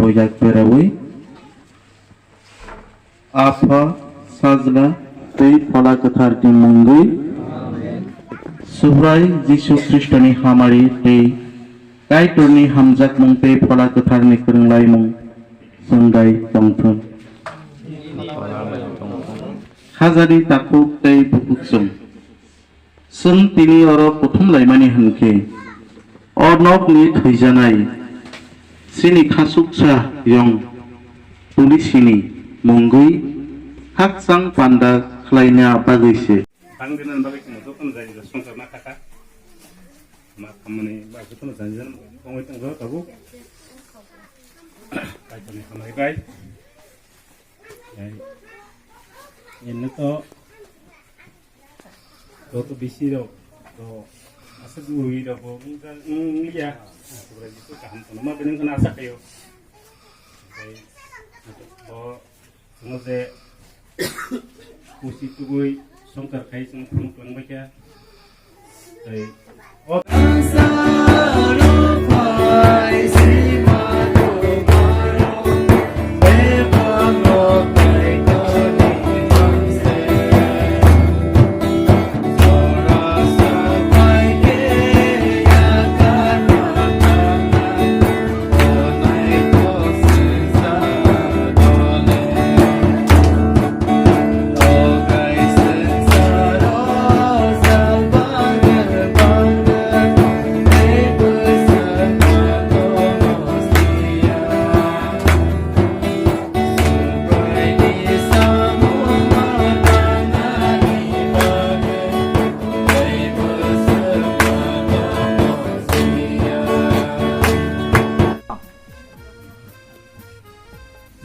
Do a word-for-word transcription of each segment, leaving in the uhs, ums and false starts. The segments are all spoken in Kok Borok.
Yak berawi Apha, Sajla tei Phola Kwtharni mungwi Subrai Jisu Khristoni hamari tei Kaitorni hamjakmung tei Phola Kwtharni kwrwnglaimung chwngdai tongthun. Hajani takhuk tei bukhuk chwng. Chwng tini oro kuthum laimani hwn khe, o nokni thwijanai chini khasuksa yong pulisini mungwi khakchang panda khlaina bagwi se. Tang dinani bagwi chwng jotono jai jai songkar ma kha kha. Ma khamani ba jotono jai jai tongwi tongjago tabuk. Kaitorni hamari bai. Ai, eno to, to, to bisi rok, to, asa gurui rok bo, wng, wng, wng ya. Subrai Jisu kaham kono ma, bini kono asa kayo. Ai, bo, kono je, kusi tugui, songkar khai, song, song, song, baikya. Tei o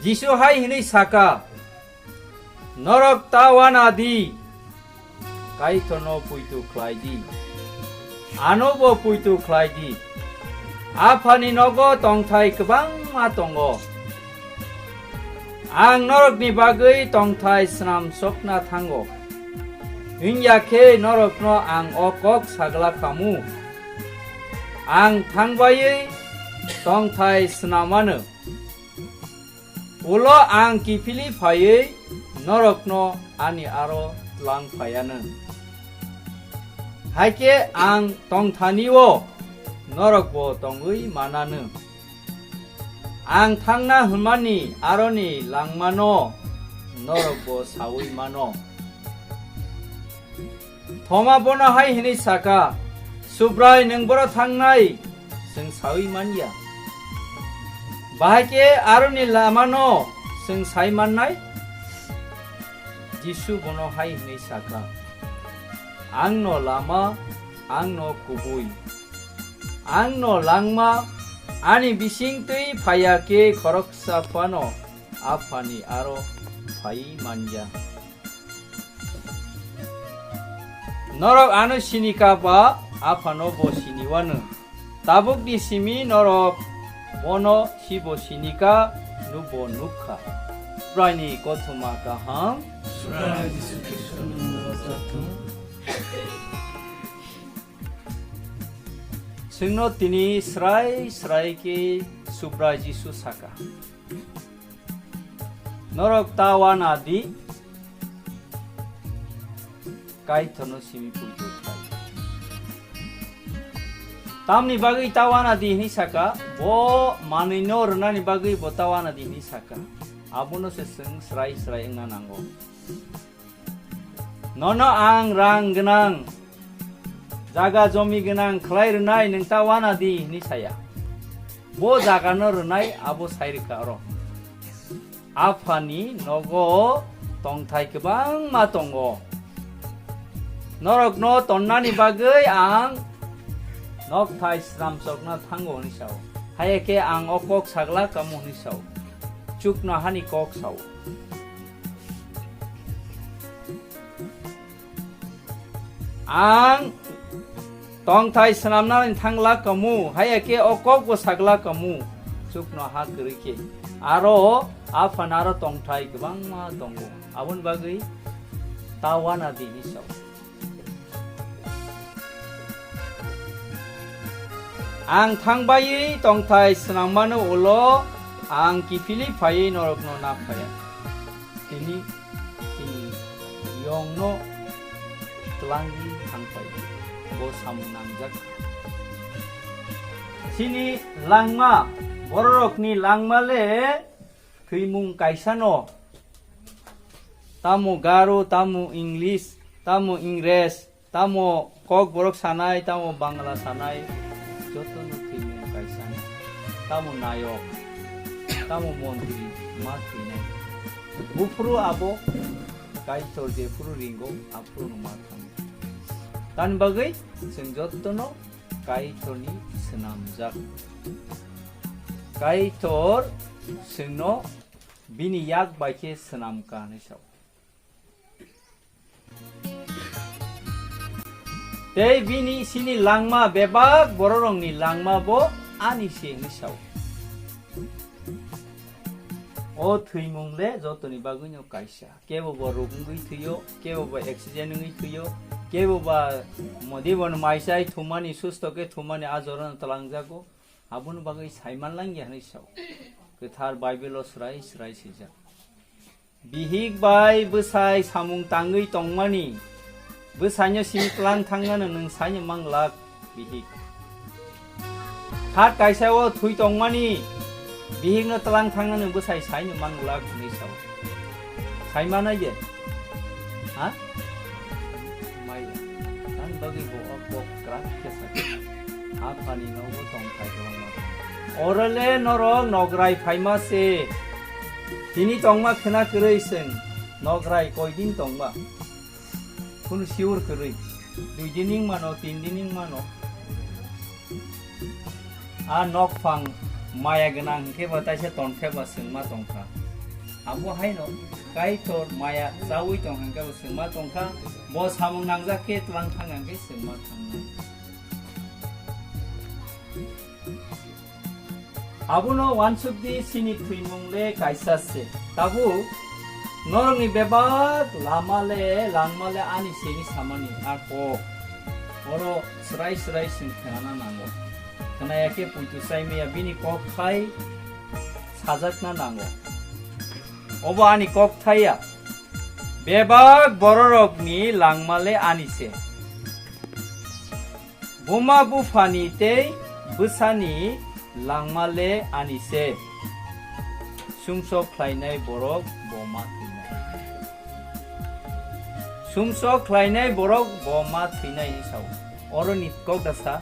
Jisu hai hwnwi saka, "Norok ta wana di, Kaitorno puitu khlai di, anobo puitu khlai di. Aphani nogo tongthai kwbangma tongo. Ang norokni bagwi tongthai snamsokna thango, wngya khe norokno ang o kok sagla kamu. Ang thangbaiwi tongthai snamano." Ulo ang kiphilwi phaiwi norokno ani aro tlang phaiyanw. Hai khe ang tongthani-o norokbo tongwi mananw. Ang thangna hwnmani aroni langmano norokbo saui mano. Thoma bono hai hwnwi saka, "Subrai, nwng boro thangnai chwng saui man ya. Bahai khe aroni lamano chwng sai mannai?" Jisu bono hai hwnwi saka, "Angno lama, angno kubui, angno langma, ani bising twi phaiya khe khoroksa phano Aphani aro phai man ya." Norok ano sinika ba, Aphano bo siniwano. Tabukni simi norok bono sibo sinika, nubo nukha. Subraini kothoma kaham. Subrai Jisu Khristo nung rojathung. Chwngno tini srai srai khe Subrai Jisu saka. Norok ta wana di, Kaitorno simi puitu khlai. Tamni bagwi ta wana di hwnwi saka, bo manwino rwnani bagwi bo ta wana di hwnwi saka. Abono se chwng srai srai wngna nango. Nono ang rang gwnang, jaga jomi gwnang khlai rwnai nwng ta wana di hwnwi saya. Bo jagano rwnai abo sai rwkha oro. Aphani nogo tongthai kwbangma tongo. Norokno tonnani bagwi ang nokthai sramsokna thango hwnwi sao. Haiya khe ang o kok sagla kamo hwnwi sao. Chuknohani kok sao. Ang tongthai swnamnani thangla kamu, haiya khe o kokbo sagla kamu, chuknoha kwrwi khe. Aro Aphano aro tongthai kwbangma tongo, aboni bagwi ta wana di hwnwi sao. Ang thangbaiwi tongthai swnam mano ulo Ang kiphilwi phaiwi norokno na phaiya. Tini chini yongno twlangwi thangphai. Bo samung nangjak. Chini langma, bororokni langma le thwimung kaisano. Tamo Garo, tamo English, tamo Ingres, tamo Kokborok sanai, tamo Bangla sanai, jotono thwimung kaisa. Tamo nayok, tamo montri, ma thwinai. Buphuru abo Kaitor jephuru ringo, aphuru no ma thango. Tani bagwi chwng jotono Kaitorni swnamjak. Kaitor chwngno bini yak bai khe swnam ka hwnwi sao. Tei bini sini langma bebak bororokni langma bo ani se hwnwi sao. O thwimung le jotoni bagwino kaisa. Kebo bo ruk wngwi thwio, kebo bo accident wngwi thwio, kebo ba modibo no maisai thumani, susto khe thumani a jorano twlangjago. Aboni bagwi saiman langya hwnwi sao. Kwthar Bible-o swrai swrai swijak. Bihik bai bwsai samung tangwi tongmani, bwsaino simi tlang thangnano nwng saino manglak, bihik. Khat kaisa-o thwi tongmani, bihikno tlang thangnano bwsai saino manglak hwnwi sao. Saimano je? Ha? Maya. Tani bagwi bo o kok kwrak khe sakha. Aphani nogo tongthai kwbangma. Oro le norok nograi phaima se. Tini tongma khwna kwrwi chwng. Nograi koidin tongma? Phunu sure kwrwi. Dui din wng mano, tin din wng mano. A nokphang maya gwnang hwnkhe bo taisa tonkhe bo chwngma tongkha. Abo haino Kaitor maya chaui tong hwnkhe bo chwngma tongkha. Bo samung nangjak khe twlang thang hwnkhe chwngma thangnai. Abono uansukdi, chini thwimung le kaisa se. Tabuk norokni bebak lama le, langma le ani se hwnwi samani a kok. Oro swrai swrai chwng khnana nango. Khnaya khe puitu chai maya, bini kok thai sajakna nango. Obo ani kok thai ya. Bebak bororokni langma le ani se. Buma buphani tei bwsani langma le ani se. Sumsok khlainai borok bo ma thwinai. Sumsok khlainai borok bo ma thwinai hwnwi sao. Oroni kok da sa.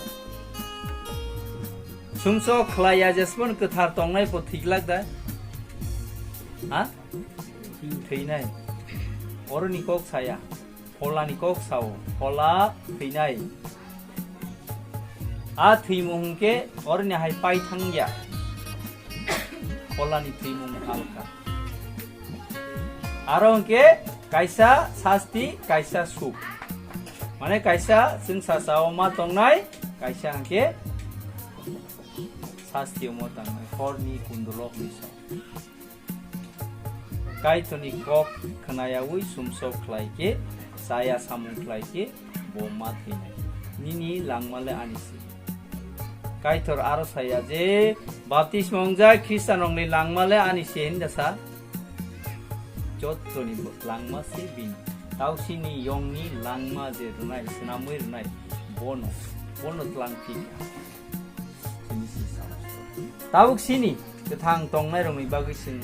Sumsok khlaiya jesmon kwthar tongnai bo thwiglak da? Ha? Thwinai. Oroni kok saya. Pholani kok sao, phola thwinai. A thwimung hwnkhe oroni hai pai thangya. Pholani thwimung alka. Aro hwnkhe kaisa sasti, kaisa suk. Mane kaisa chwng sasao ma tongnai, kaisa hwnkhe sasti omo tangnai. Horni kundulok ni sao. Kaitorni kok khnayaui sumsok khlai khe, chaya samung khlai khe, bo ma thwinai. Nini langma le ani se. Kaitor aro saya je, baptisma wngjak Khristanrokni langma le ani se hwnda sa. Jottoni bo langma se bini. Tausini yongni langma je rwnai, swnamwi rwnai, bono, bono tlang phi kha. Tabuk sini kwthang tongnairokni bagwi chwng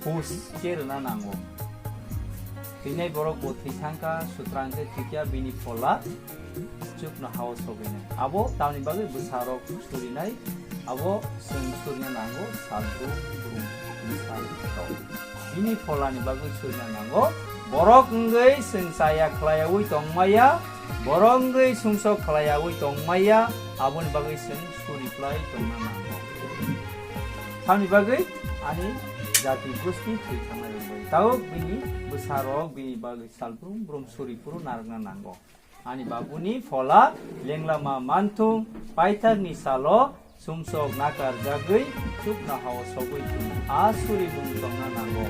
hus khe rwna nango. Thwinai borok bo thwi thangkha, sutrang khe thwikya bini phola chukno hao sogwinai. Abo tamni bagwi bwsarok surinai, abo chwng surina nango sal brum brum bwsarok. Bini pholani bagwi surina nango, borok wngwi chwng chaya khlaiyaui tongmaya, borok wngwi sumsok khlaiyaui tongmaya, aboni bagwi chwng suri khlai tongna nango. Tamni bagwi ani jati gusti thwi thangnai rok bai. Tabuk bini bwsarok bini bagwi sal brum brum suri phuru narwkna nango. Ani babuni phola lenglama manthung, paithakni salo sumsok nakar jagwi chuknohao sogwi thung. A suri mung tongna nango.